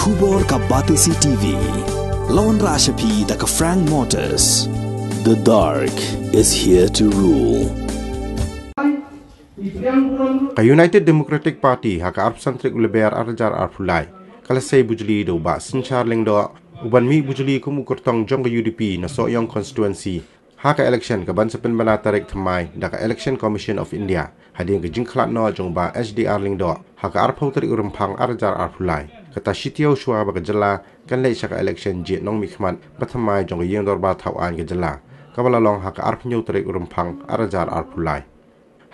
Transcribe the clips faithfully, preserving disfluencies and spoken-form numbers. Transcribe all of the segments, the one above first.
Khubor ka Batesi T V. Lawan Rashapi da ka Frank Motors. The dark is here to rule. Ka United Democratic Party ha ka arphew san tarik u Lber arhajar arphew lai ka la sei bujli da u Bah Synshar Lyngdoh u ban mih bujli kum u kyrtong jong ka U D P na Sohiong constituency ha ka election ka ban sa pynbna tarik thymmai da ka Election Commission of India hadien ka jingkhlad noh jong u Bah H D R Lyngdoh ha ka arphew tarik u Rymphang arhajar arphew lai. Kata shi taïew shuwa ba ka jylla kan leit sha ka election jied nongmihkhmat ba thymmai jong ka Ïing Dorbar Thaw Aiñ ka jylla kaba la long ha ka arphew hynñiew tarik u Rymphang arhajar arphew lai.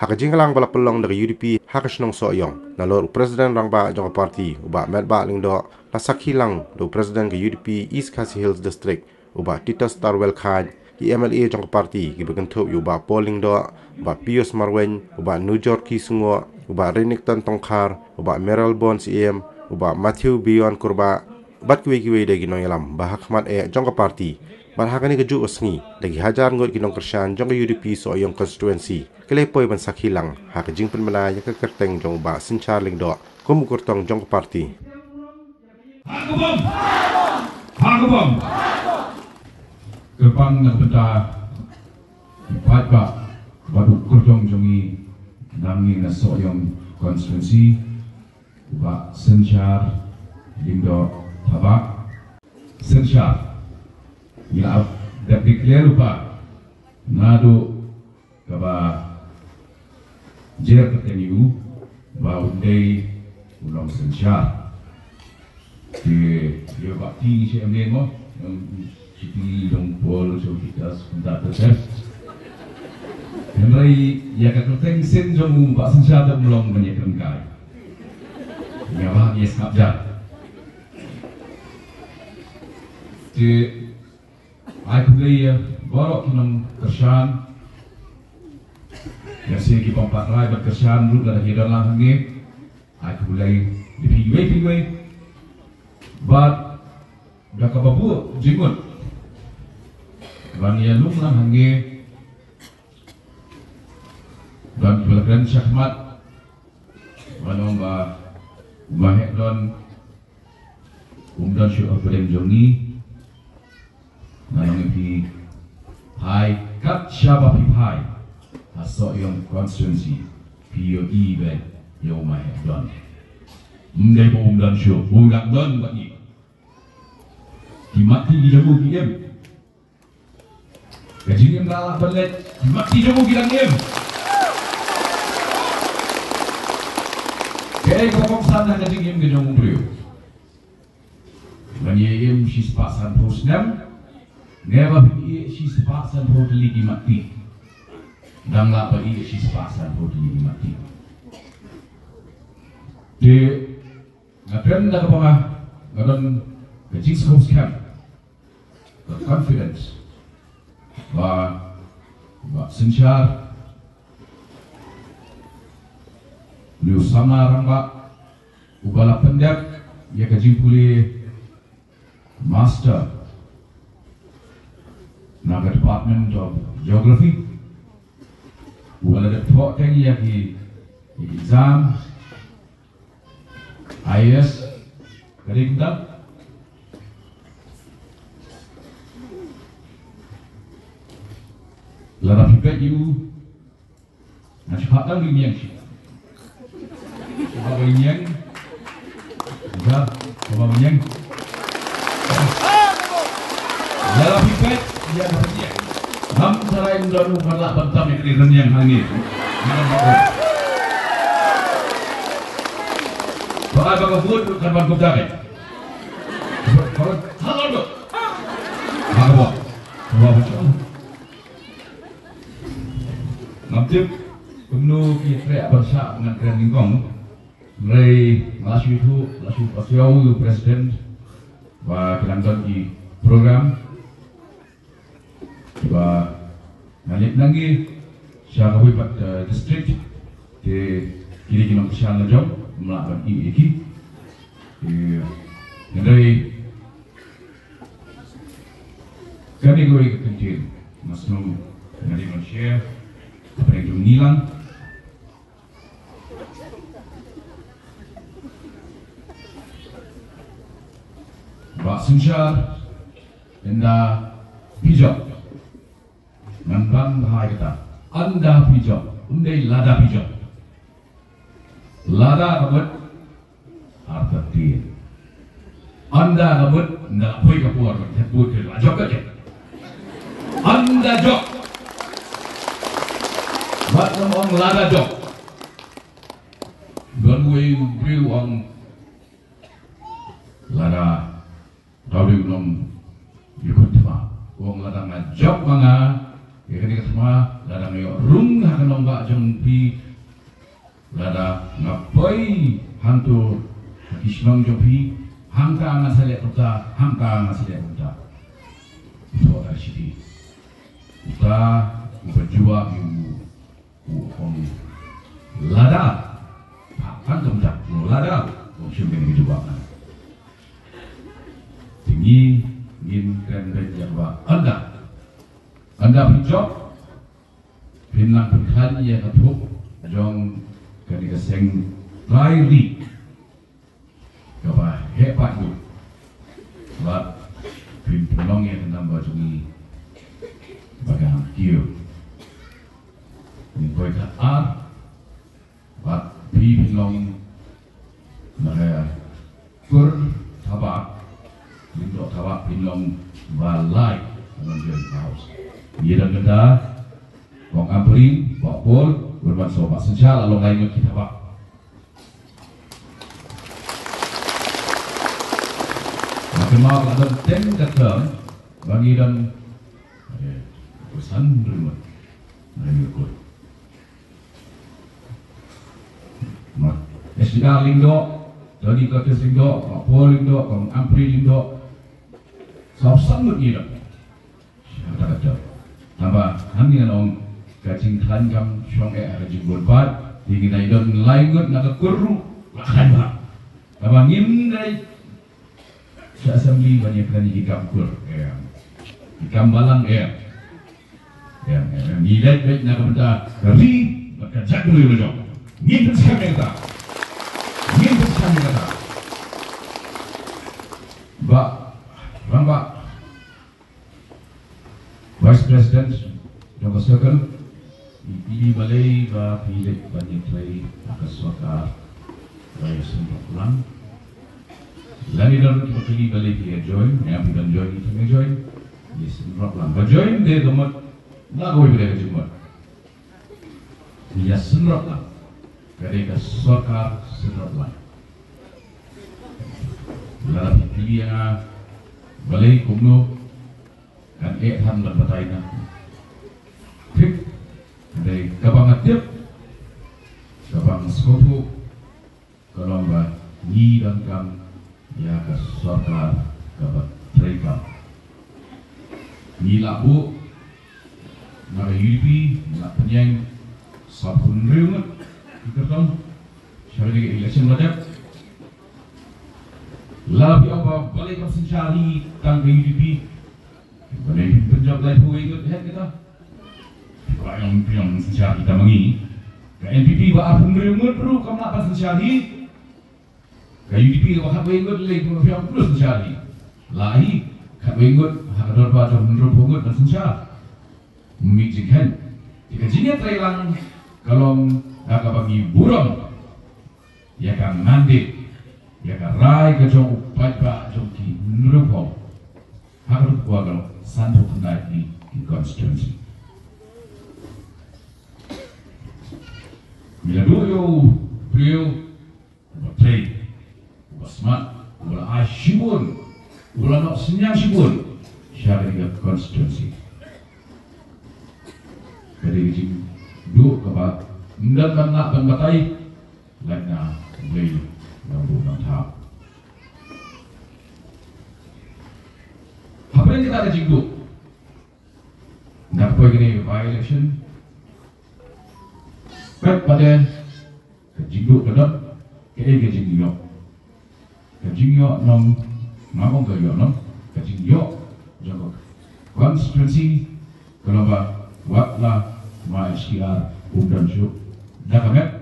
Ha ka jingïalang ba la pynlong da ka U D P ha ka shnong Sohiong, nalor u President Rangbah jong ka party u Bah Metbah Lyngdoh, la sakhi lang da u President ka U D P East Khasi Hills District u Bah Titus Tarwel Chyne, ki M L A jong ka party kiba kynthup ïa u Bah Paul Lyngdoh, u Bah Pius Marwein, u Bah Nujorki Shngoh, u Bah Renikton Tongkhar, u Bah Mayralborn Syiem, u Bah Matthew Beyond Kurbah, bad kiwei kiwei de ki nongïalam ba ha khmat eh jong ka party. Bad ha kane kajuh ka sngi da ki hajar ngut ki nongkyrshan jong ka U D P Sohiong constituency ki la poi ban sakhi lang ha ka jingpynbna ïa ka kyrteng jong u Bah Synshar Lyngdoh kum u kyrtong jong ka party. Ha ka bom! Ha ka bom! Kyrpang na ka bynta ki paidbah bad u kyrtong jong ngi nangne na Sohiong constituency, u Bah Synshar Lyngdoh Thabah. Synshar. Ngi la dep declare u Bah naduh kaba jer kyrteng ïa u ba un dei u nongsynshar. Te ïa u Bah Ti ngi shem lem mo, nong Siti, nong Paul, nong Titus, nong Titus. Hynrei ïa ka kyrteng syn jong u Bah Synshar te um long ban ïa kyrngkai. Ïa ba ïa sngap jar. Te ai khublei ïa baroh ki nongkyrshan. Ïa sha ki bym pat rai ban kyrshan ruh lada ki don lang hangne. Ai khublei ïa phi iwei pa iwei. Bad da kaba buh jingmut ban ïalum lang hangne. Bad kiba la kren shakhmat ban ong ba u Bah Heh Don um don shuh ha pdeng jong ngi. Nga ong ïa phi, phai kat shaba phi phai ha Sohiong constituency, phi ïohi beit ïa u Bah Heh Don. Ym dei ba um don shuh, u dang don bad ngi. Ki mat ti ki jong u ki im. Ka jingim ka lah ban leit, ki mat ti jong u ki dang im. Kaei kaba kongsan ha ka jingim ka jong u briew? Ban ïa im shispah sanphew snem, ne ba phi ïa shispah sanphew tylli ki mat ti. Dang lah ba ïa shispah sanphew tylli ki mat ti. Te nga kren da kaba nga, nga don ka jingsngewskhem, ka confidence ba, ba Synshar, u samla rangbah uba la pyndep ïa ka jingpule master na ka Department of Geography, uba la dep thoh teng ïa ki, ïa ki exam, I A S, ka dei kumta. Lada phi peit ïa u, nga shu phah tang ïa u niang shi. Shu phah ïa u niang. Shu phah ïa u niang. Lada phi peit ïa u niang. Ngam tharai ym don u kan lah ban tam ïa kane ka niang hangne. Ba ai ba ka vote kan ban kumta. Ba ka, ha, ha, ha. Ha, ha, ha. Ngam tip kumno ki trei ban shah ngan kren nyngkong. Hynrei nga la shu ïathuh, la shu ïathuh ïa u president ba ki dang don ki program ba ngan leit nangne sha kawei pat, eh, district. Te kine ki nongkyrshan la jong ym lah ban ïoh ïa ki. Te hynrei kane kawei ka kyntien nga sngew nga dei ban share hapdeng jong ngi lang. Synshar, ynda phi jop. Ngan ban bha ïa kata. Ynda phi jop. Ym dei lada phi jop. Lada ka mut, artatien. Ynda ka mut, ynda la poi ka por, ka mut ka la jop ka jop. Ynda jop. Wat nym ong lada jop. Don uwei u briew u ong lada Nga dei u nongïakhun thma. U ong lada nga jop ma nga ïa kane ka thma, lada nga ïoh rung ha ka nongbah jong phi, lada nga poi hangto ha ki shnong jong phi, hangta nga sa leh kumta, hangta nga sa leh kumta. Uta u shiti. Uta uba jubab ïa u U ong lada. Ha, kan kumta. U ong lada. U ong shim kane ka jubab. Te ngi ngin kren beit ïa kaba ynda. Ynda phi jop, phin nang pynkhlaiñ ïa ka thup jong kane ka seng trai ri. Kaba heh paidbah. Bad phin pynlong ïa ka number jong ngi ba ka hangkiew. Ngi poi ka ar. Bad phi phin long na ka kur Thabah. Lyngdoh Thabah phin long ba lai. Ka long jong ka house. Ïa dang kata Kong Ampareen, Bah Paul, Bah Synshar, la long lai ngut ki Thabah. Nga kynmaw ka don teng ka term ba ngi don, eh, san riwet. Ngi kut. Ma, S D R Lyngdoh, Tony Curtis Lyngdoh, Bah Paul Lyngdoh, Kong Ampareen Lyngdoh. Saw san ngut ngi don. Kata kata. Naba hangne ngan ong ka jingkhlaiñ kam shong eh ha ka jingbun pat. Te ngi dang don lai ngut na ka kur ruh la khlaiñ bha. Naba ngim dei sha assembly ban ïakren ïa ki kam kur. Em. Ki kam balang em. Em, em, em. Ngi leit beit na ka bynta ka ri bad ka jaitbynriew la jong. Ngin pynskhem ïa kata. Ngin pynskhem ïa kata. Ba, Rangbah Vice President jong ka circle, ngi kylli balei ba phi leit ban ïatrei ha ka sorkar ba ïasynrop lang. Lane don kiba kylli balei phi ïa join, ïa phi ban join, phi ïa join, ïasynrop lang. Ba join de ka mut la kawei ba de ka jingmut. Ïasynrop lang. Ka dei ka sorkar synrop lang. Lada phi kylli ïa nga balei kumno, kan eh than ban batai na. Thik. Ka dei kaba nga tip, kaba nga sngewthuh, ka long ba ngi donkam ïa ka sorkar kaba treikam. Ngi la buh na ka U D P, ngi la pynïeng sawphew hynriew ngut ki kyrtong sha kane ka election ba dep. Lada phi ong ba balei kam synshar hi tang ka U D P. Balei phi pynjop laiphew wei ngut heh kita? Phi kwah ong phi ong synshar kita ma ngi. Ka N P P ba arphew hynriew ngut ruh kam lah ban synshar hi. Ka U D P kaba khatwei ngut lei phi ong phi ong synshar hi. Lah hi khatwei ngut ha ka dorbar jong hynriewphew ngut ban synshar. Mih jingkheiñ. Te ka jingïatreilang ka long da kaba ngi burom ïa ka mandate, ïa ka rai ka jong u paidbah jong ki hynriewphew. Ha ka dei ka kwah ka long sanphew khyndai ki, ki constituency. Ngi la duh ïa u briew uba trei, uba smat, uba la ai shibun, uba la noh synñiang shibun sha kane ka constituency. Ka dei ka jingduh kaba ym don ban lah ban batai. Lait na U Blei nongbuh nongthaw. Hapdeng kata ka jingduh, na ka poi kane ka by-election, peit pat de ka jingduh ka don, kaei ka jingïoh. Ka jingïoh nong, ngam ong ka ïoh nong, ka jingïoh jong ka constituency ka long ba wat la ma S T R um don shuh da ka met.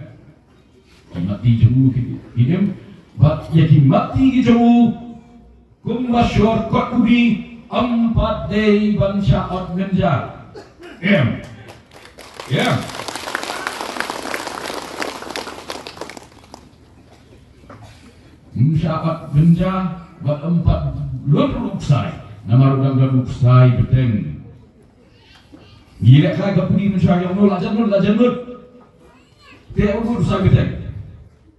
Ki matti jong u ki, ki im. Bad ïa ki matti ki jong u, Kumba shor kot kudi, em pat dei ban shah ot mynja. Em. Em. Em shah ot mynja, bad em pat lut ruh u ksai. Namar u dang don u ksai bteng. Ngi leh kai ka pudi mynshwa ïa uno, la jan lut, la jan lut. Te u ksai bteng.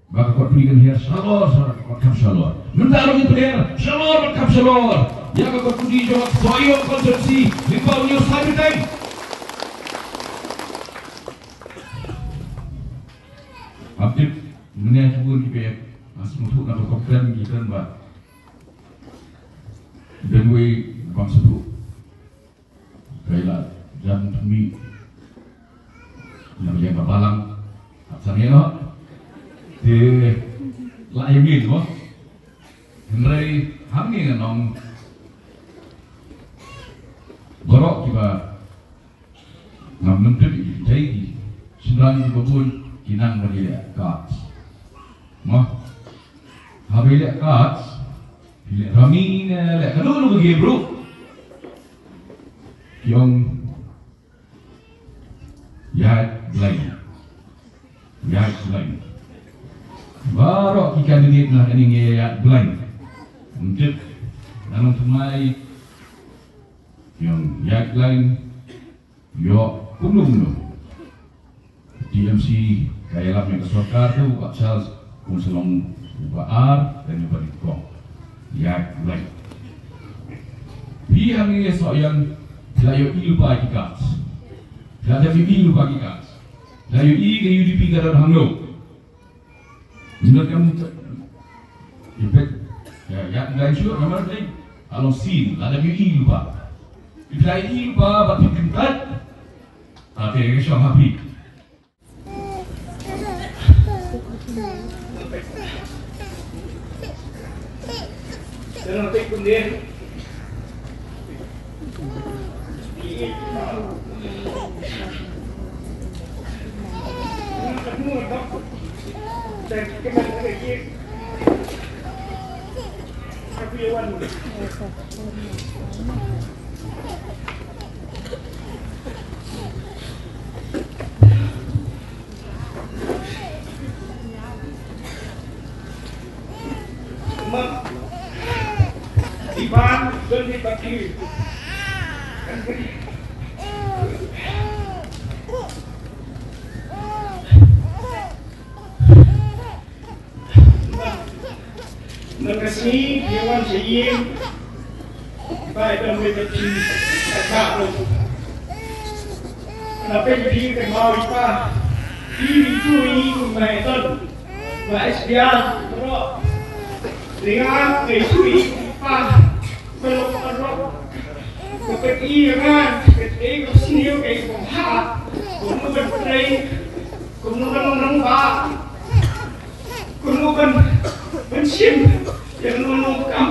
Ba ka kot pudi kan hiar shalor, shalor, kot kham shalor. Mynta ruh ngi pynhiar shalor, kot kham shalor. Ïa ka kot pudi jong ka Sohiong constituency, lyngba une u ksai bteng. Hap tip, mynne ki bun ki pep, nga sngewthuh na ka kongkren ki kren ba. Dang wei bang sngewthuh. Ka la jan tmi. Ïa ka balang. Hap sangeh noh. Te la ïa min mo. Hynrei hangne ngan ong. Baroh kiba ngam mynta ki dei ki shynrang kiba bun ki nang ban ïa leh cards. Mo. Haba ïa leh cards, ïa leh rami ne leh kano kano ka game ruh. Ki ong ïaid blank. Ïaid blank. Baroh ki candidate na kane ngi ïaid blank. Mynta ngan ong thymmai ki ong ïaid blank. Ïoh kumno kumno. T M C ka ïalam ïa ka sorkar te u Bah Charles kum sa long uba ar, lane uba nyngkong. Ïa, right. Phi hangne Sohiong, phi la ïohi lypa ki cards. Phi la dep ïohi lypa ki cards. Phi la ïohi ka U D P ka don hangno. Mynta kam, ipet, ïa, ïa, ïa, sure, namar dei, along sien, lada phi ïohi lypa. Phi la ïohi lypa, ba phi kyntait. Tate, ka shong ha phi. Na ka sngi phi wan sha ïing, ba i don bad phi ka ka ruh. Na phi phi ka mau i pa, phi phi tu i kum na i ton. Ba S B R ruh. Ringa ka i tu i kum pa. Ka lok ka rok. Ka phi i ringa ka i ka sniew ka i kum ha. Kum nu ban trei. Kum nu ban nang ba. Kumno ban, ban shim ïa kano kano ka kam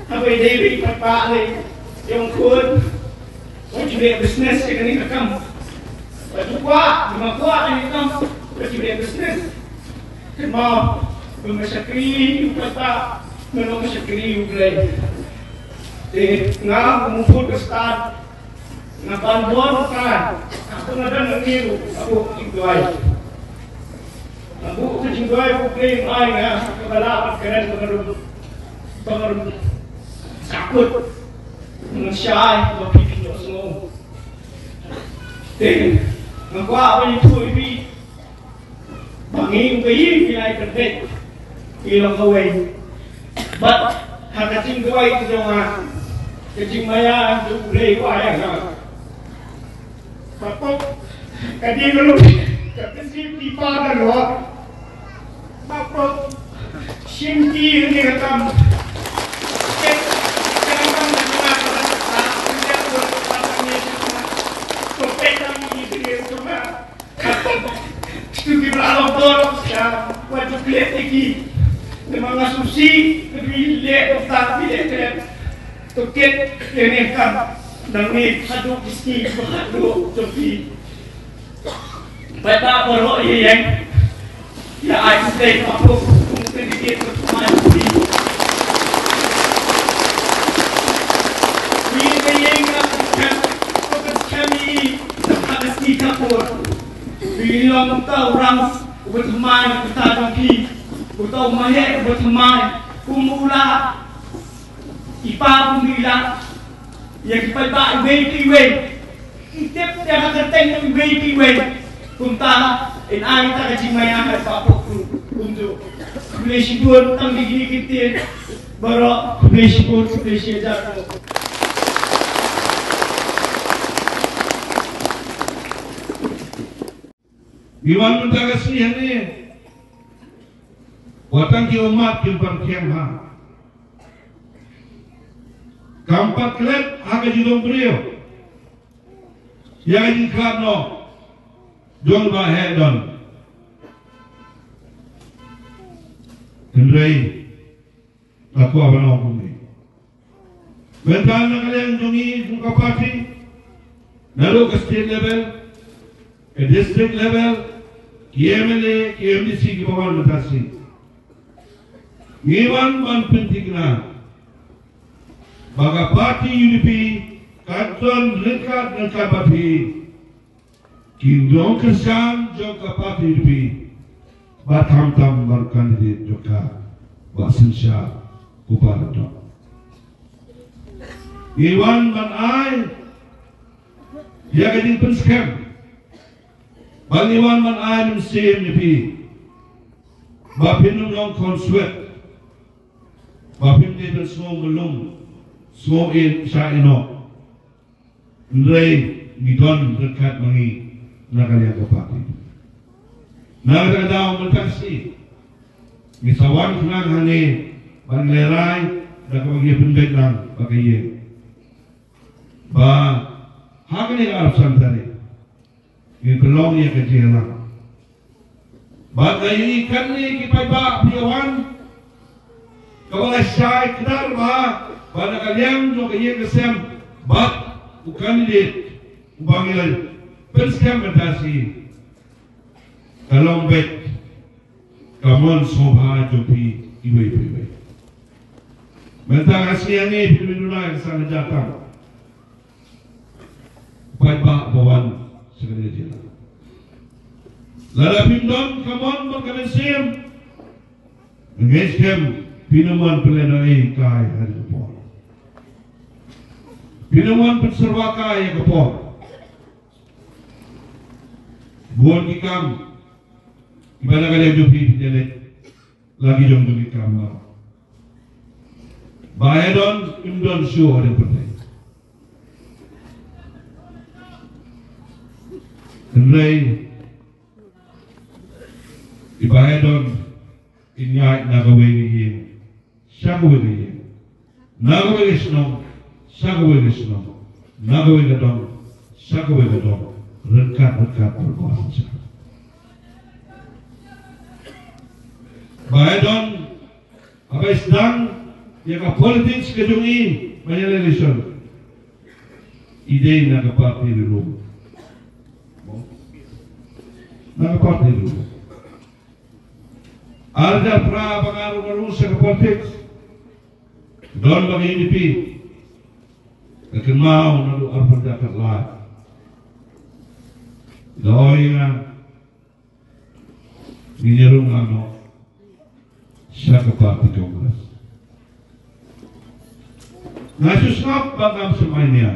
haba ïadei bad i paidbah lei. Ïa u khun wat ju leh business ïa kane ka kam. Wat ju kwah, wat ju kwah kane ka kam, wat ju leh business. Kynmaw, ba ma shakri ïa u paidbah, ma long ma shakri ïa U Blei. Te nga kum u khun ka stad, nga ban don ka, nga don hangne ruh, nga buh ka jingduwai. Nga buh ka jingduwai ba U Blei un ai nga kaba lah ban kren ba nga dum, ba nga dum sahkut. Nga shai ba phi phi ïohsngew. Te nga kwah ban ïathuh ïa phi. Ba ngi ïohi ngi ai kyntait ngi long kawei. Bad ha ka jingduwai ka jong nga, ka jingmaïa jong U Blei u ai ïa nga. Ba pop ka dei ka long ka pynsngew ki pa da lor. Ba pop shim ki ne ka kam. Ka kam da nga ka da ka ta ka da ka ta ka da ka ta. Ko peta ngi ki ne ka ma. Kito kiba la long dor sha wat ju klet ïa ki. Namar nga sngewsih ba phi leh kumta, phi leh klet. To kit ïa ne kam nangne haduh ki sngi kiba khatduh jong phi. Bad baroh ïa ïeng ïa ai khublei ba phi kum candidate ba phi. Ngi long uta u rang uba thymmai na ka bynta jong phi, uta u maheh uba thymmai, kum u lah i pa kum i lah ïa ki paidbah iwei pa iwei. I tip ïa ka kyrteng iwei pa iwei. Kumta in ai ïa ka jingmaïa ha ka pop kumjuh. Khublei shibun tang kine ki ktien baroh, khublei shibun, khublei shihajar. Ngi wan mynta ka sngi hangne, wat tang ki ummat kim pat khiang ha, kam pat klet ha ka jingdon briew ïa ka jingkhlad noh jong ba heh don. Hynrei nga kwah ban ong kumne. Mynta na ka liang jong ngi kum ka party, naduh ka state level, ka district level, ki M L A, ki M D C kiba wan mynta shi, ngi wan ban pynthikna ba ka party U D P ka don ryngkat ryngkat bad phi. Ki nongkyrshan jong ka party U D P, bad khamtam bad candidate jong ka, Bah Synshar Khupa Lyngdoh. Ngi wan ban ai ïa ka jingpynskhem, bad ngi wan ban ai mynsiem ïa phi ba phin ym long khonswet, ba phim dei ban sngew mlung, sngew ïeit shah ïehnoh. Hynrei ngi don ryngkat ma ngi na ka liang ka party. Na kata ka daw mynta ka sngi ngi sa wan khnang hangne ban lehraiñ da kaba ngi pynbeit lang ba ka ïing, ba ha kane ka arphew san tarik ngin pynlong ïa ka jingïalang. Bad nga ïohi katne ki paidbah phi ïa wan, kaba nga shai kdar bha ba na ka liang jong ka ïing ka sem bad u candidate uba ngi la pynskhem mynta shi, ka long beit ka mon sngewbha jong phi iwei pa iwei. Mynta ka sngi hangne phi duna ka sngewbha jong u paidbah ba wan sha kane ka jylla. Lada phim don ka mon bad ka mynsiem, nga ngeit skhem phin ym wan pynlehnohei kai ha kane ka por. Phin ym wan pynsyrwa kai ha ka por. Bun ki kam kiba na ka liang jong phi phin ïaleh. La ki jong ki kam la. Ba ïa don im don shuh ha ri pyrthei. Hynrei i ba ïa don in ïaid na kawei ka ïing sha kawei ka ïing, na kawei ka shnong sha kawei ka shnong, na kawei ka dong sha kawei ka dong, ryngkat ryngkat bad u Bah Synshar. Ba ïa don haba i sdang ïa ka politics ka jong i ban ïaleh election, i dei na ka party ri lum. Na ka party ri lum. Ar hajar phra ba nga rung rung sha ka politics, don ba ka U D P, ka kynmaw naduh arphew hajar khatlai. Doi nga ngin ïa rung lang noh sha ka party Congress. Nga shu sngap ba ngam shym ai nia.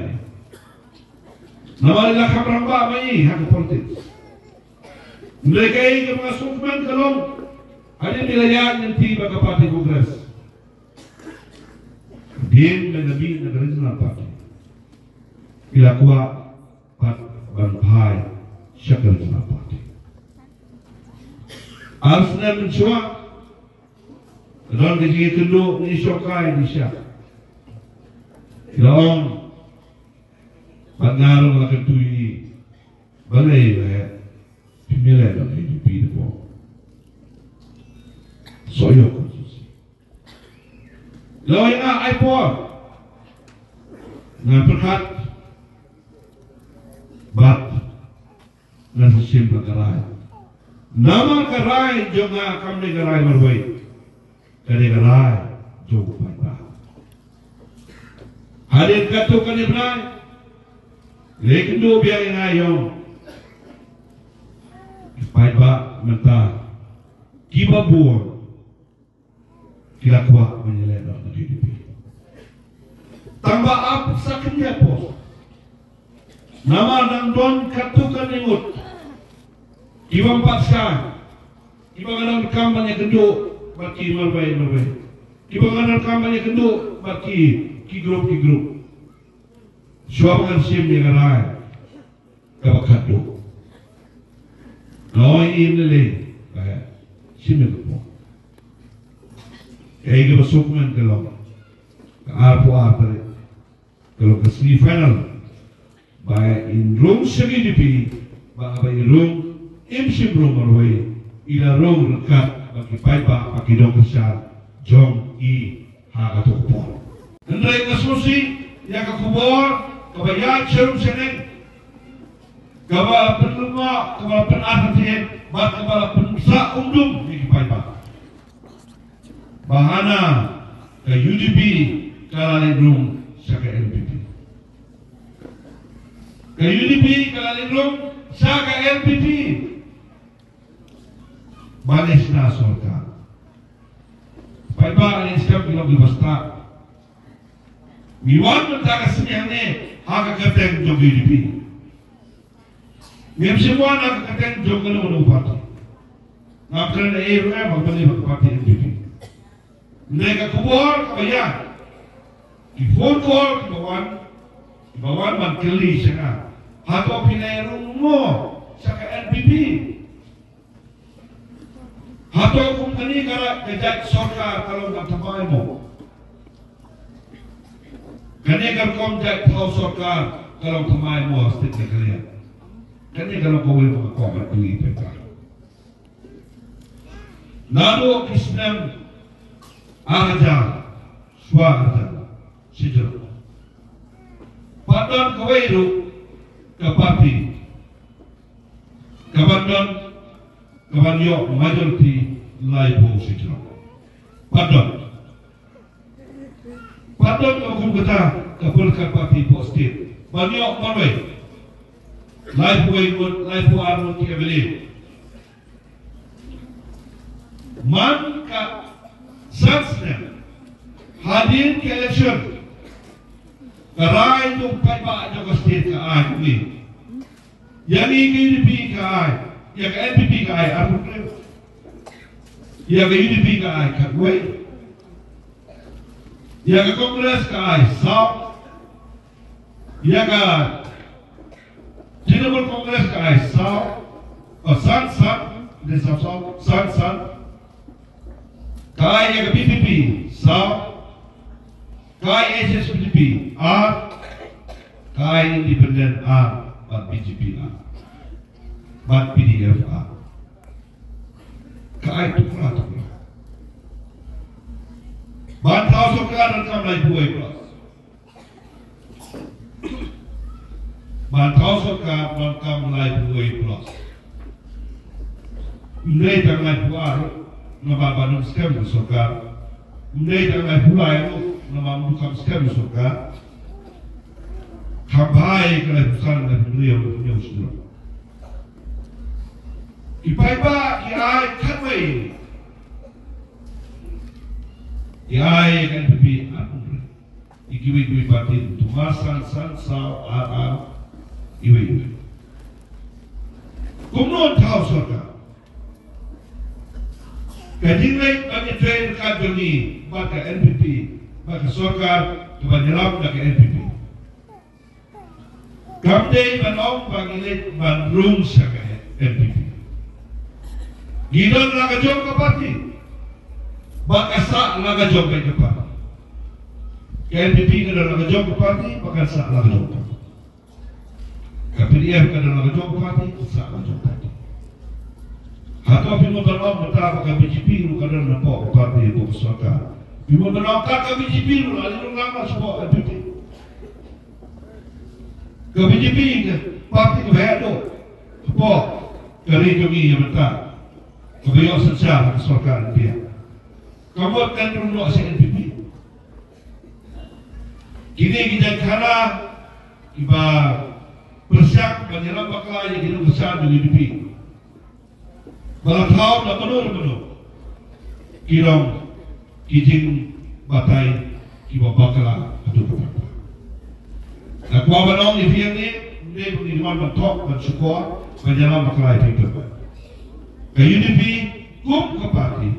Namar i la kham rangbah ma i ha ka politics. Hynrei kaei kaba nga sngewkmen ka long, hadien ba i la ïaid lynti bad ka party Congress, hadien ba i la mih na ka regional party, i la kwah pat ban phai sha ka regional party. Ar snem mynshuwa ka don ka jingïakynduh ngi shongkai ngi shah. I la ong bad nga ruh nga la kyntu ïa i, balei ba phim ïaleh da ka U D P da pdeng Sohiong constituency. Lawyer nga ai por, ngan pyrkhat bad ngan sa shim ka rai. Namar ka rai jong nga kam dei ka rai marwei, ka dei ka rai jong u paidbah. Hadien katto katne bnai, lei kynduh biang ïa nga ïong, Mynta kiba bun ki la kwah ban ïaleh noh da ka U D P. Tang ba ap sa khyndiat post. Namar dang don katto katne ngut kiba ym pat shai, kiba nga donkam ban ïakynduh bad ki marwei marwei, kiba nga donkam ban ïakynduh bad ki, ki group ki group. Shuwa ba ngan shim ïa ka rai kaba khatduh, nga ong ïa i M L A ba shim ïa ka por. Kaei kaba sngewkmen ka long ka arphew ar tarik, ka long ka semi final ba in rung sha ka U D P, ba haba i rung im shym rung marwei, i la rung ryngkat bad ki paidbah bad ki nongkyrshan jong i ha kato ka por. Hynrei nga sngewsih ïa ka khubor kaba ïaid sharum shaneng, kaba pynlyngngoh, kaba pynartatien bad kaba la pynsah umdum ïa ki paidbah, ba hana ka U D P ka la leit rung sha ka N P P. Ka U D P ka la leit rung sha ka N P P. Ba leit shna sorkar. Paidbah, ngi sngap ki long kiba stad. Ngi wan mynta ka sngi hangne ha ka kyrteng jong ka U D P. Ngim shym wan ha ka kyrteng jong kano kano ka party. Ngam kren ei ruh, eh, ba ka party N P P. Hynrei ka khubor kaba ïaid, ki phone call kiba wan, kiba wan ban kylli sha nga, hato phi la ïarung mo sha ka N P P? Hato kum kane ka, ka jait sorkar ka long kaba thymmai mo? Kane ka rukom jait thaw sorkar ka long thymmai mo ha state Meghalaya? Kane ka long kawei ka kong ka dei ban pyrkhat. Naduh ki snem ar hajar, shuwa ar hajar shijrong, pat don kawei ruh ka party kaban don, kaban ïoh majority laiphew shijrong. Pat don. Pat don ka kum kata ka political party hapoh state ban ïoh marwei, laiphew wei ngut, laiphew ar ngut ki M L A. Man ka san snem hadien ka election, ka rai jong paidbah jong ka state ka ai kumne. Ïa ngi ka U D P ka ai, ïa ka N P P ka ai arphew hynriew. Ïa ka U D P ka ai khatwei. Ïa ka Congress ka ai saw. Ïa ka Trinamool Congress ka ai saw, oh, san, san, dei saw, saw, san, san. Ka ai ïa ka V P P saw. Ka ai H S P D P ar. Ka ai Independent ar, bad B J P ar, bad P D F ar. Ka ai tukla tukla. Ban thaw sorkar donkam laiphew wei plus. Ban thaw sorkar donkam laiphew wei plus. Ym dei tang laiphew ar ruh, namar ba ym skhem ka sorkar. Ym dei tang laiphew lai ruh, namar ba ym skhem ka sorkar. Kham bha ïa ka laiphew san, laiphew hynriew, laiphew hynñiew shuh. Ki paidbah ki ai khatwei. Ki ai ka N P P arphew hynriew. Ïa kiwei kiwei party, to mar san, san, saw, ar, ar, iwei iwei. Kumno thaw sorkar? Ka jingleit ban ïatrei ryngkat jong ngi bad ka N P P, bad ka sorkar kaban ïalam da ka N P P, kam dei ban ong ba ngi leit ban rung sha ka N P P. Ngi don la ka jong ka party, bad ka sah la ka jong ka party. Ka N P P ka don la ka jong ka party, bad ka sah la ka jong ka party. Ka P D F ka don la ka jong ka party, ka sah la ka jong ka party. Hato phi mut ban ong mynta ba ka B J P ruh ka don hapoh ka party, hapoh ka sorkar? Phi mut ban ong ka, ka B J P ruh la leit rung lang shapoh N P P? Ka B J P ka party kaba heh duh hapoh ka ri jong ngi ïa mynta, kaba ïoh synshar ha ka sorkar India. Ka mut kan rung noh sha N P P? Kine ki jait khana kiba pyrshang ban ïalam bakla ïa ki nongkyrshan jong U D P. Ba la thaw da mano mano ki long ki jingbatai kiba bakla haduh katta. Nga kwah ban ong ïa phi hangne, ym dei ba ngi wan ban thok ban shukor ban ïalam bakla ïa phi, tangba ka U D P kum ka party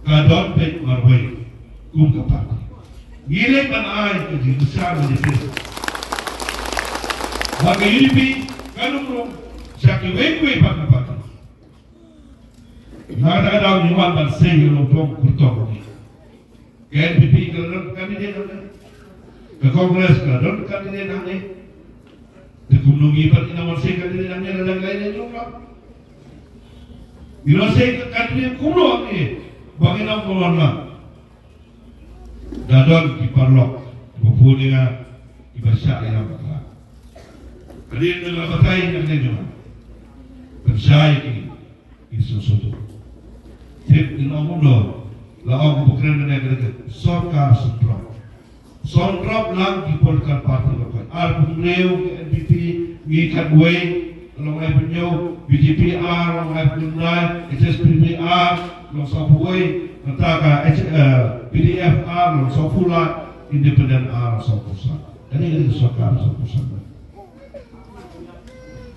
ka don beit marwei kum ka party. Ngi leit ban ai ka jingkyrshan ïa phi. Ba ka U D P kan ym rung sha kiwei kiwei pat ki party. Na kata ka daw ngi wan ban sei ïa u nongthoh kyrtong. Ka N P P ka la don candidate hangne. Ka Congress ka la don candidate hangne. Te kumno ngi pat ngin wan sei candidate hangne, la dang lai lai jong la. Ngi wan sei candidate kumno hangne ba ngin ym wan lang. Da don ki paralok kiba bun ïa nga kiba shah ïalam bakla. Hadien ba nga batai ïa kane jong nga, pynshai ki ki sngewsih. Tip in ong kumno, la ong ba kren ne ka sorkar sngewdrop. Sngewdrop lang ki political party ba koit. Arphew hynriew ka N P P, ngi khatwei, long laiphew hynñiew, B J P ar, long laiphew khyndai, H S P D P ar, long sawphew wei, mynta ka H, eh, P D F ar, long sawphew lai, Independent ar, long sawphew san. Kane ka dei ka sorkar sawphew san.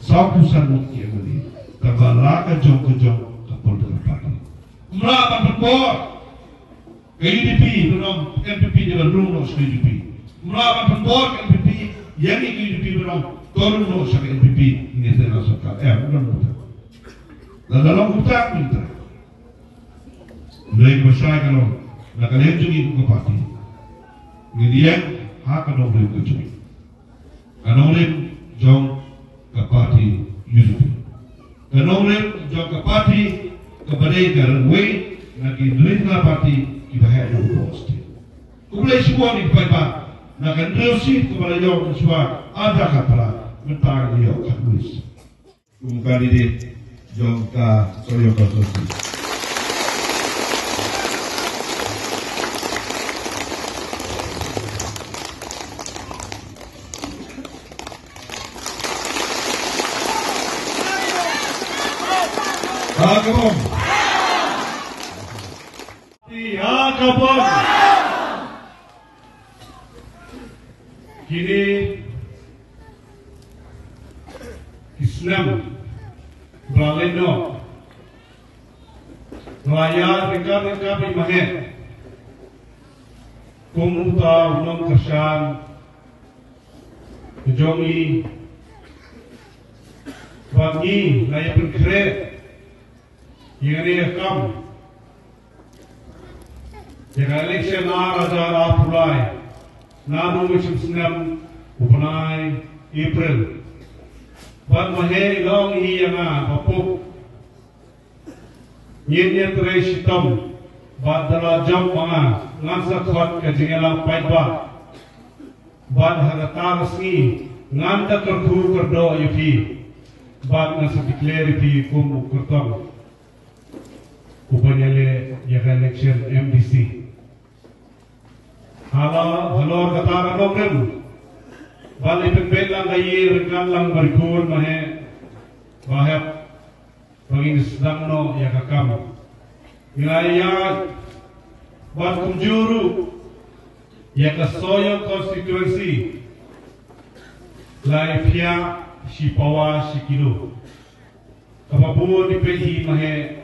Sawphew san ngut ki M L A. Tangba la ka jong ka jong ka political party. Ym lah ban pynbor ka U D P ban ong N P P dei ban rung noh sha ka U D P. Ym lah ban pynbor ka N P P ïa ngi ka U D P ban ong to rung noh sha ka N P P, ngi te na sorkar. Em, ym long kumta. Lada long kumta, kumta. Hynrei kaba shai ka long, na ka liang jong ngi kum ka party, ngin ïeng ha ka nongrim ka jong ngi. Ka nongrim jong ka party U D P. Ka nongrim jong ka party kaba dei ka rangwei na ki hynriew party kiba heh jong u state. Khublei shibun ïa ki paidbah na ka hynriew seat kaba la ïoh mynshwa ar hajar khatphra, mynta ngi ïoh khatwei seat. Kum u candidate jong ka Sohiong constituency. Ha ka bom. Ha ka bom. Kine ki snem ba la leit noh, nga la ïaid ryngkat ryngkat bad i Maheh kum uta u nongkyrshan ka jong ngi, bad ngi la ïa pynkhreh ïa kane ka kam, ïa ka election ar hajar arphew lai, naduh u shim snem u bnai April. Bad Maheh i la ong hi ïa nga ba, Puk, ngin ïatrei shitom, bad da la jop ma nga, ngan sa khot ka jingïalang paidbah. Bad ha kata ka sngi ngan da kyrkhu kyrdoh ïa phi, bad ngan sa declare ïa phi kum u kyrtong uban ïaleh ïa ka election M D C. Halor, halor kata ka nongrim, ba la pynbeit lang ka ïing ryngkat lang bad i khun Maheh, ba hep ba ngin sdang noh ïa ka kam. Ngi la ïaid bad kumjuh ruh ïa ka Sohiong constituency, la ïa phiah shi pawa shi kilo. Kaba bun i peit hi Maheh,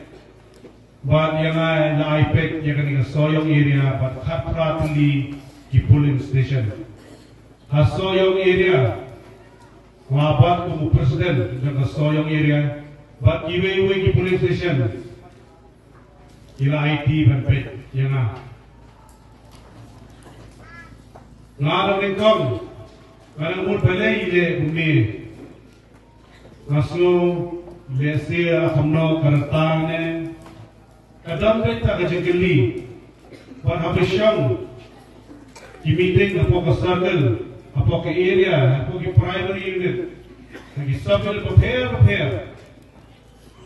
bad ïa nga la ai peit ïa kane ka Sohiong area bad khatphra tylli ki polling station. Ha Sohiong area nga bat kum u president jong ka Sohiong area, bad kiwei kiwei ki polling station ki la aiti ban peit ïa nga. Nga dang nyngkong, nga dang mut balei i leh kumne. Nga sngew lehse la kumno ka rta ne. Ka dang beit ka jingkylli. Bad haba shong ki meeting hapoh ka circle, hapoh ka area, hapoh ki primary unit, ha ki sub unit bapher bapher,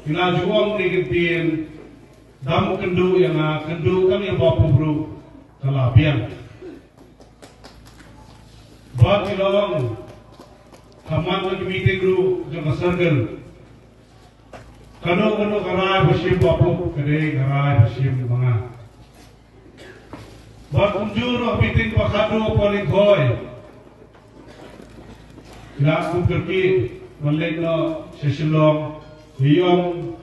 ki la ju ong ne ki ktien, dang kynduh ïa nga, kynduh kam ïa ba pubru, ka la biang. Bad ki la ong, ha man ka meeting ruh jong ka circle, Kano kano ka rai ba shim ba phuh ka dei ka rai ba shim ba nga. Bad kumjuh ruh ha meeting ba khadduh ha Palikhoy, nga kum kyrkieh ban leit noh sha Shillong, ïa ong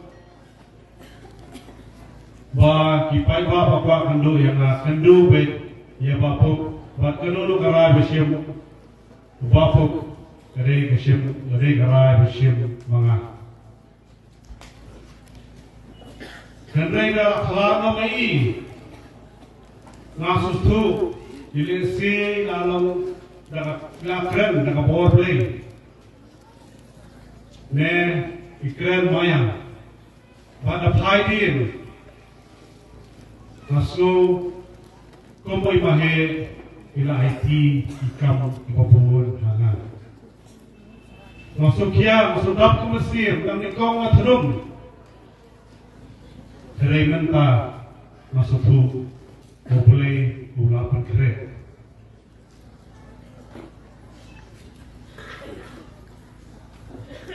ba ki paidbah ba kwah kynduh ïa nga, kynduh beit ïa ba phuh. Bad kano kano ka rai ba shim ba phuh ka dei ka shim, ka dei ka rai ba shim ba nga. Hynrei da khlad na mai nga sngewthuh ïa lehse nga long da ka, nga kren da ka bor Blei ne i kren maya. Bad da phai dien nga sngew kum i Maheh i la aiti i kam i ba bun ha nga. Nga sngewkhia, nga sngewdap kum mynsiem, dang nyngkong nga thnum. Hynrei mynta nga sngewthuh U Blei u la pynkhreh.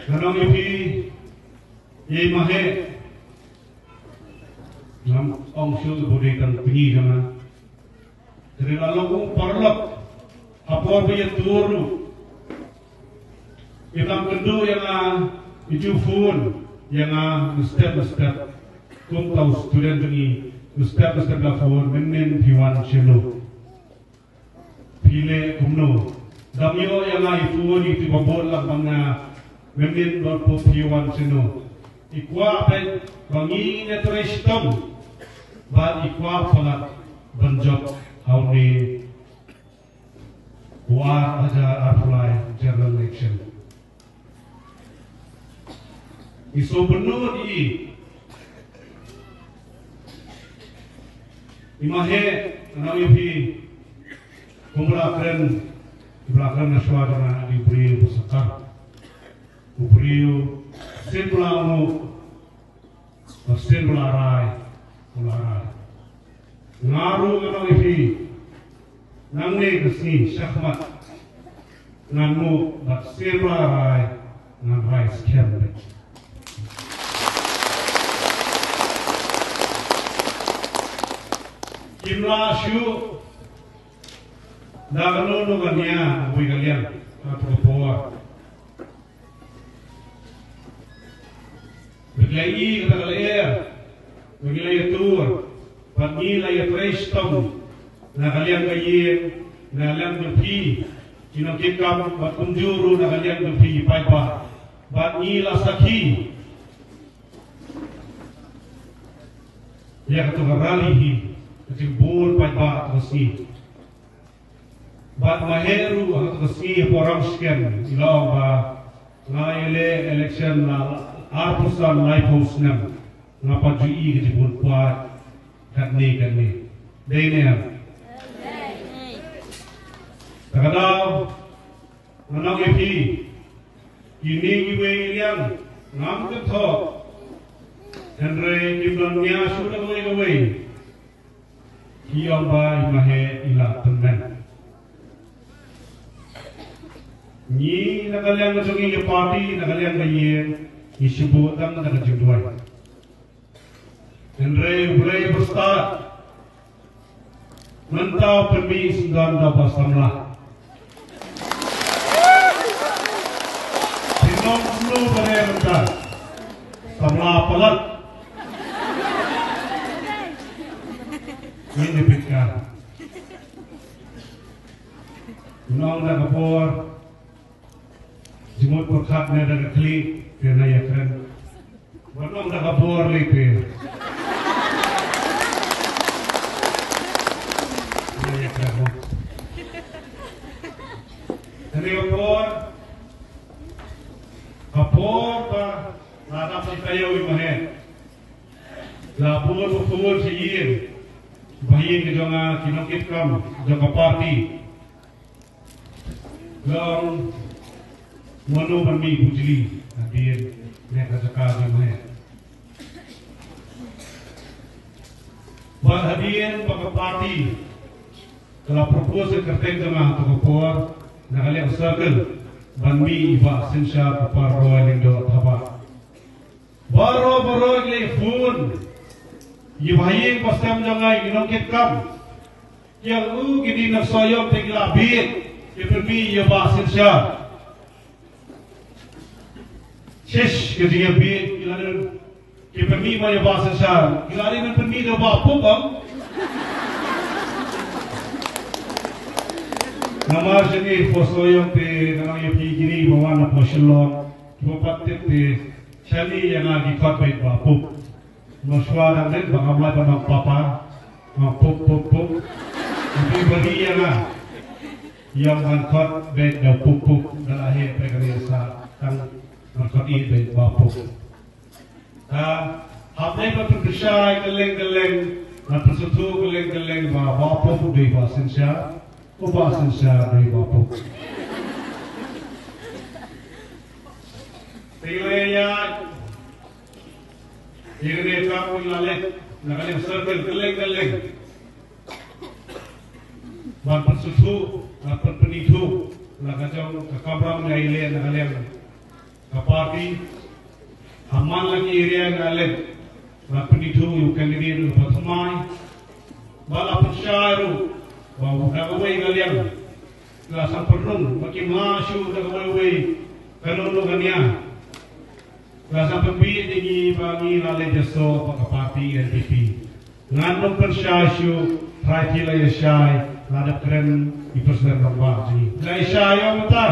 Nga ong ïa phi, ïa i Maheh, ngam ong shuh ba u dei tang u kñi jong nga. Hynrei la long u paralok ha por ba ïatur ruh. Ïa tam kynduh ïa nga, i ju phone ïa nga mynstep mynstep. Kum uta u student jong ngi, mynstep mynstep la phone, mynnin phi wan shano, phi leh kumno. Dang ïoh ïa nga i phone ïa kito ba bun lang ba nga, mynnin ba phi wan shano. I kwah beit ba ngin ïatrei shitom bad i kwah palat ban jop ha une u ar hajar arphew lai general election. I sngewbynnud i, i Maheh, nga ong ïa phi, kumba la kren, kumba la kren na shuwa jong nga, u dei u briew ba sakar, u briew shisien ba la ngu, ba shisien ba la rai, ba la rai. Nga ruh ngan ong ïa phi, nangne ka sngi shakhmat ngan ngu, bad shisien ba la rai ngan rai skhem beit. Kim lah shuh da kano kano ka nia, kawei ka liang, kato ka por. Ba ngi la ïohi kata ka lyer, ba ngi la ïatur, bad ngi la ïatrei shitom na ka liang ka ïing, na ka liang jong phi ki nongkitkam, bad kumjuh ruh na ka liang jong phi ki paidbah. Bad ngi la sakhi ïa kato ka rally hi, ka jingbun paidbah kato ka sngi. Bad Maheh ruh ha kato ka sngi hapoh Ramsken i la ong ba nga ïaleh election la arphew san laiphew snem, nga pat ju i ka jingbun paid katne katne. Dei ne em? Te ka daw ngan ong ïa phi, kine kiwei ki liang ngam kynthoh, hynrei kim don nia shuh da kawei kawei. Ki ong ba i Maheh i la tymmen. Ngi na ka liang ka jong ngi ka party, na ka liang ka ïing, ngi shu buh tang da ka jingduwai. Hynrei U Blei ba stad, mynta u pynmih syndon da uba samla. Phi ong kumno ba dei mynta? Samla palat. Ngin ïa peit ka. Nong da ka por jingmut pyrkhat ne da ka khlieh, te na ïa kren. Ba nong da ka bor lei te. Na ïa kren mo. Kane ka por, ka por ba la dap shi taïew i Maheh, la bun ba bun shi ïing, ba ïing ka jong nga, ki nongkitkam jong ka party. Long mano ban mih bujli hadien ne ka jaka jong me. Bad hadien ba ka party ka la propose ka kyrteng jong nga ha kato ka por na ka liang circle ban mih i Bah Synshar Kupar Roy Lyngdoh Thabah. Baroh baroh ki leh phone ïa ba ha ïing ba sem jong nga, ïa ki nongkitkam. Ïa u ki dei na Sohiong te ki la bieit, ki pynmih ïa ba synshar. Shish, ki dei ïa bieit, ki la dei ki pynmih ma ïa ba synshar. Ki la dei ban pynmih da ba pup am. Namar shane pho Sohiong te nga ong ïa phi kine ba wan na pho Shillong, kiba pat tip te shane ïa nga ki khot beit ba pup. Mynshuwa dang dei ba ngam lah ban ong papa, nga pup pup pup. Ïa phi ba ri ïa nga, ïa nga khot beit da pup pup, da la heh pyrkhat ïa sa tang nga khot ïa beit ba pup. Ha, hap dei ban pynshai kylleng kylleng, ban pynsngewthuh kylleng kylleng ba ba pup dei ba synshar, u ba synshar dei ba pup. Te ïa ïa kane ka pun la leh na ka liang circle kylleng kylleng. Ban pynsngewthuh, ban pynithuh na ka jong ka kamram nga ïaleh na ka liang ka party. Ha man la ki area nga leh ban pynithuh ïa u candidate uba thymmai. Ba la pynshai ruh ba u da kawei ka liang la sam pynrung ba kim lah shuh da kawei wei kano kano ka nia. La sa pynbieit ïa ngi ba ngi la leit ïasoh bad ka party N P P. Ngan ym pynshai shuh, trai phi la ïa shai, la dep kren i President Rangbah jong ngi. La ïa shai ïa mynta.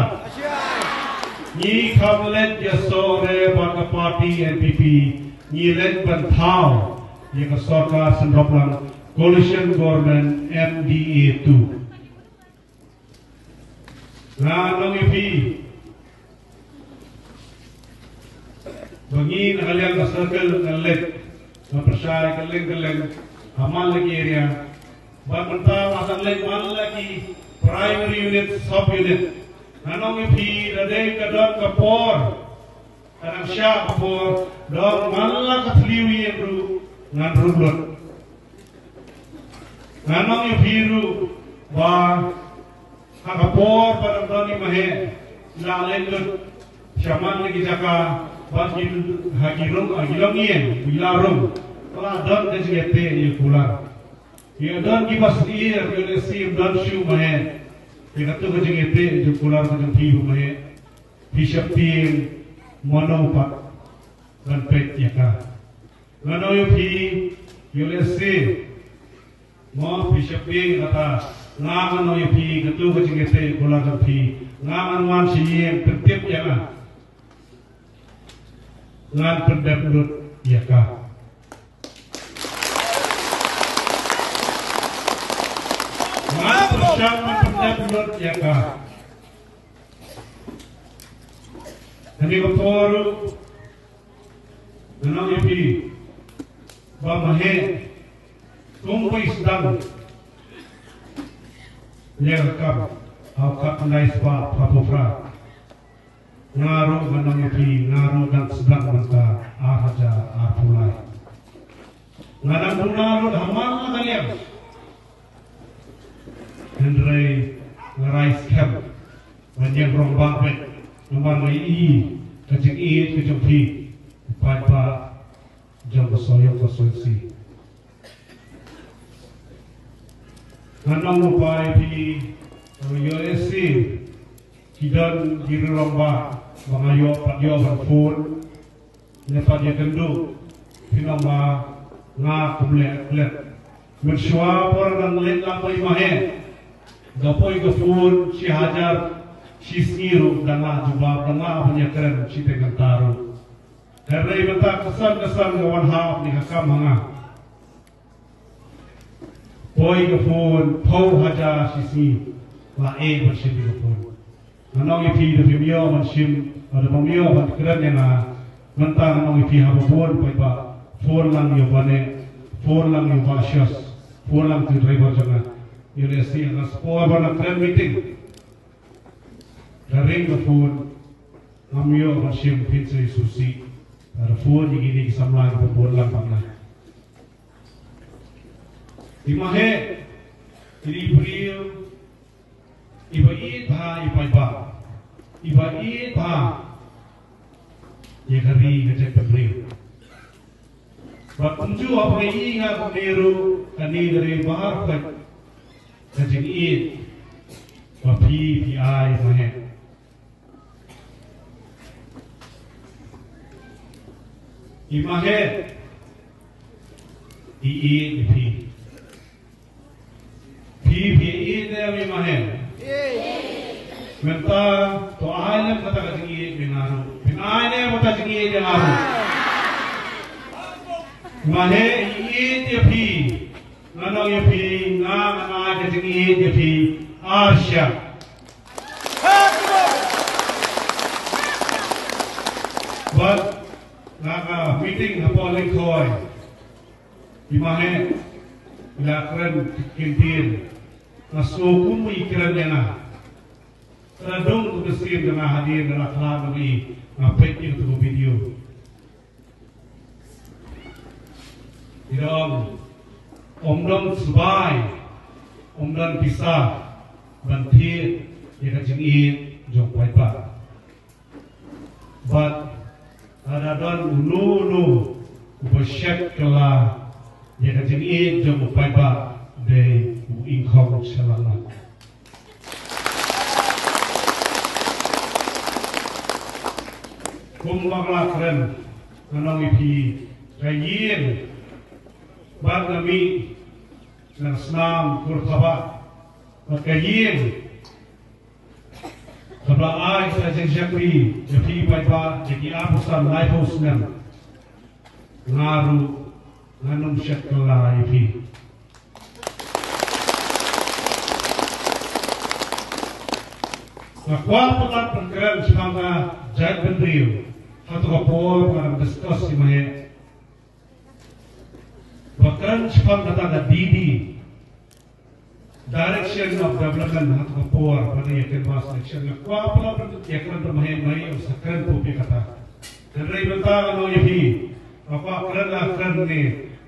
Ngi kham leit ïasoh re bad ka party N P P. Ngi leit ban thaw ïa ka sorkar syndon lang, coalition government M D A two. Nga ong ïa phi ba ngi na ka liang ka circle nga leit, nga pyrshah kylleng kylleng ha man la ki area. Bad mynta nga sa leit man la ki primary unit, sub unit. Nga ong ïa phi, da dei ka don ka por, ka dang shah ka por, don man la ka thliew ïing ruh ngan rung lut. Nga ong ïa phi ruh ba ha ka por ba dang don i Maheh, la leit lut shaman na ki jaka, bad ki ha ki rung, ha ki longïing, ki la rung, la don ka jingïateh ïa kular. Ïa don kiba syier, ïa leh sim don shuh Maheh ïa katu ka jingïateh ïa kular ka jong phi ba Maheh. Phi sheptieng mano pat ban peit ïa ka. Nga ong ïa phi, ïa leh sim mo phi sheptieng kata. Nga ong ïa phi, katu ka jingïateh kular jong phi, nga ngan wan sha ïing, pyntip ïa nga. Ngan pyndep lut ïa ka. Ngan pyrshang ban pyndep lut ïa ka. Kane ka por ruh nga ong ïa phi ba Maheh, kumba i sdang ïa ka kam ha u khyndai spah phra phew phra. Nga ruh nga ong ïa phi, nga ruh dang sdang mynta ar hajar arphew lai. Nga dang duna ruh ha man la ka liang. Hynrei nga rai skhem ban ïeng rangbah beit namar nga ïohi ka jingïeit ka jong phi, paidbah jong ka Sohiong constituency. Nga ong lypa ïa phi, ïoh leh sim ki don ki rangbah ba nga ïoh pat ïoh ban phone ne pat ïakynduh, phin ong ba nga kumleh klet. Mynshuwa por ngan leit lang bai Maheh, nga poi ka phone shi hajar shi sngi ruh dang lah jubab, dang lah ban ïakren shiteng kynta ruh. Hynrei mynta ka san ka san nga wan hap ne ka kam ha nga. Poi ka phone phew hajar shi sngi, la eh ban shim ka phone. Nga ong ïa phi, da phim ïoh ban shim, da phim ïoh ban kren ïa nga. Mynta nga ong ïa phi, haba phone paidbah, phone lang ïa u Bah Neh, phone lang ïa u Bah Shos, phone lang ïa u driver jong nga. Ïoh leh sim nga spor ban kren meeting. Ka ring ka phone, ngam ïoh ban shim, phin sa ïa susi. Ka phone ïa kine ki samla kiba phone lang bad nga. I Maheh, i dei i briew iba ïeit bha ïa i paidbah, iba ïeit bha ïa ka ri ka jaitbynriew. Bad kumjuh haba nga ïohi nga kumne ruh, kane ka dei baroh ka jingïeit ba phi phi ai ma he. I ma he i ïeit ïa phi. Phi phi ïeit ne em i ma he? Mynta to ai lem kata ka jingïeit ïa nga ruh. Phin ai ne em kata ka jingïeit ïa nga ruh? Ma he i ïeit ïa phi. Nga ong ïa phi, nga nga ai ka jingïeit ïa phi. Arsha. Bad nga ka meeting hapoh Lyngkhoi. I ma he i la kren ki ktien. Nga sngew kum i kren ïa nga. Ka la dong ka mynsiem jong nga hadien nga la khlad na i, nga peit ïa kata ka video. I da ong, ym don sbai, ym don pisa ban thied ïa ka jingïeit jong u paidbah. Bad lada don uno uno uba shet kylla ïa ka jingïeit jong u paidbah, dei u Ingkhong Shalala. Kum ba nga la kren, nga ong ïa phi, ka ïing bad nga mih na ka snam Kur Thabah, bad ka ïing kaba la ai sa jingshakri ïa phi paidbah ïa ki arphew san laiphew snem. Nga ruh ngan ym shet kylla ïa phi. Nga kwah palat ban kren shaphang ka jaitbynriew. Ha katu ka por ba ngan discuss ïa ma he, ba kren shaphang kata ka D D, Direction of Development, ha katu ka por ba ngan ïa canvass election. Nga kwah palat ban ïa kren bad ma he, ma he u sa kren pop ïa kata. Hynrei mynta ngan ong ïa phi, nga kwah kren la kren ne,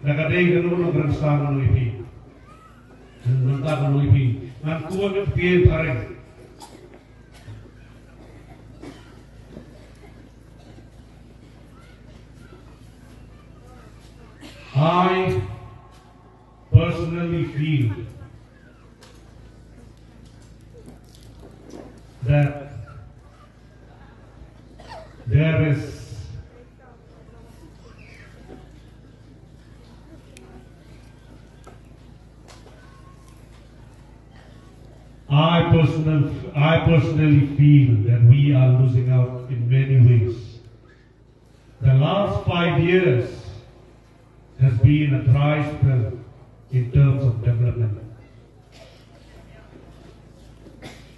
la ka dei kano kano kren sa ngan ong ïa phi. Mynta ngan ong ïa phi, ngan quote ïa ka ktien phareng. I personally feel that there is I personal, I personally feel that we are losing out in many ways. The last five years has been a dry spell in terms of development.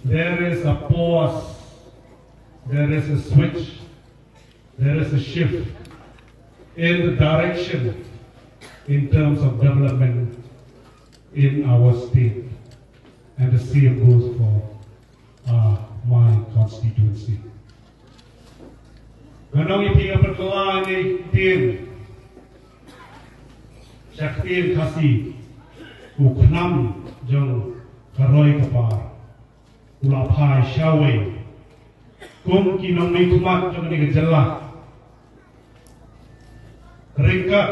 There is a pause, there is a switch, there is a shift in the direction in terms of development in our state, and the same goes for uh, my constituency. Ngan ong ïa phi, nga pynkylla ïa ka ktien, sha ka ktien Khasi, u khnam jong ka roi ka par u la phai shawei. Kum ki nongmihkhmat jong kane ka jylla, ryngkat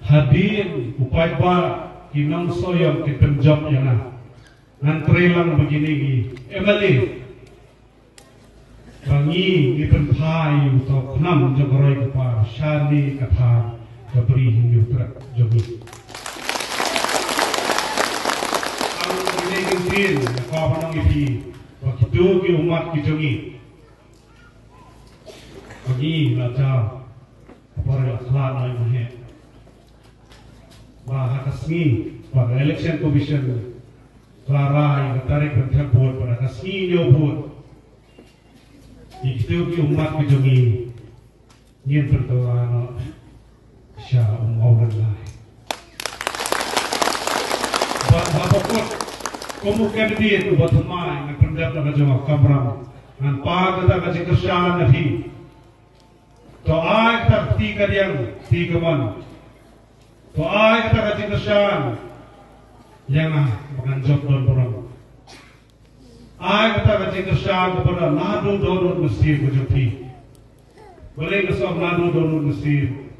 hadien u paidbah, ki nongshong ïing ki pynjop ïa nga. Ngan trei lang bad kine ki M L A ba ngi, ngi pynphai ïa uto u khnam jong ka roi ka par shane ka thaiñ ka Bri Hynñiewtrep jong ngi. Kine ki ktien nga kwah ban ong ïa phi, ba kito ki ummat ki jong ngi, ba ngi la jaw, ka por la khlad noh, ma he, ba ha ka sngi ba ka Election Commission ka la rai ka tarik ban thep vote, ba ha ka sngi ñiew vote, ïa kito ki ummat ki jong ngi ngin pynkylla noh sha u Mawlynlai. Bad haba kut kum u candidate uba thymmai, ngan pyndep na ka jong ka kamram, ngan pan kata ka jingkyrshan na phi. To ai kata ka kti kadiang kti kamon. To ai kata ka jingkyrshan ïa nga ba ngan jop don burom. Ai kata ka jingkyrshan kaba don naduh dohnud mynsiem ka jong phi. Balei nga sngewthuh naduh dohnud mynsiem?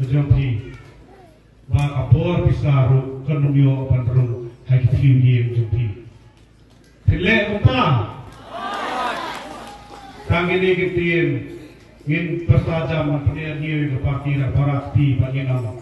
jong phi ba ka bor pisa ruh kan ym ïoh ban rung ha ki thiew ïing jong phi. Phi leh kumta? Tang kine ki ktien ngin pyrsa jam ban pynïaid ïa ka party na para kti ba ngin ong